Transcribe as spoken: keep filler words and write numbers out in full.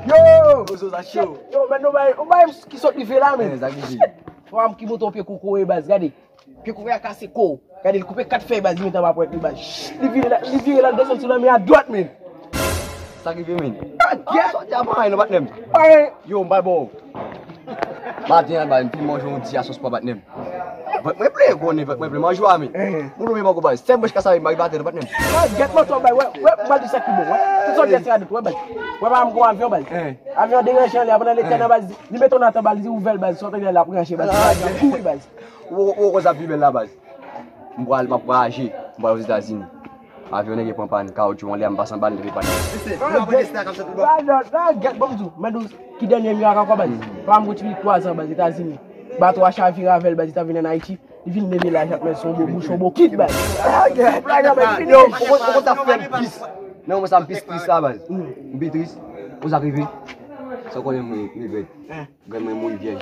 Yo! Ozo sa cho. Yo, men nou bay, nou bay ki sòt rive la, men. Eh, sa ki di? Fwa m ki monte yon pye kokoye, baz, gade. Pye kokoye a kase ko. Gade, li koupe kat fèy, baz, li met anba pwèt li, baz. Li vire la, li vire la, desann sou lanmè a dwat, men. Sa ki vire, men? Ah, gèt! Sòti a pa anyen, non, patnè m. Pa anyen. Yo, m bay bò. Maten an, baz, m fin manje yon ti a sòs pwa, patnè m. Vant mwen plen, konnen vant mwen plen, manje a, men. Eh. Moun ou menm ankò, baz. Sèl branch kasa, m bay batè, non, patnè m. Ah, gèt, mwen, baz, wè, wè, m pral di sa ki bon, wè. Tout sa w di a se radot, wè, baz. Wè, pa m gon avyon, baz. Eh. Avyon deranje anlè, pandan l te nan baz, li mete yon nat anba, li di ouvè l, baz. Sòt anlè, l ap ranche, baz. Ah, kouri, baz. Ou, ou, ou, sa pi bèl la, baz. M pral, m ap vwayaje, m pral Ozetazini. Avyon nèg pran pàn, kawotchou anlè, m pase anba l, li pann. Radot, radot, gèt, bon, m di w, men dous, ki dènye mirak ankò, baz. Papa m gon ti pitit twa zan, baz, Etazini. Bato a chavire avè l, baz, li t ap vin ann Ayiti. Li vin leve la, Jakmèl, se yon bo bouch, yon bo kit, baz. Ah, gèt, radot, baz, fini. Yo, ou konn, ou konn sa k fè m tris. Non, mwen sa m pi tris la, baz. M pi tris. Ou sa k rive? Sa w konnen mwen regrèt. Grann mwen mouri vyèj.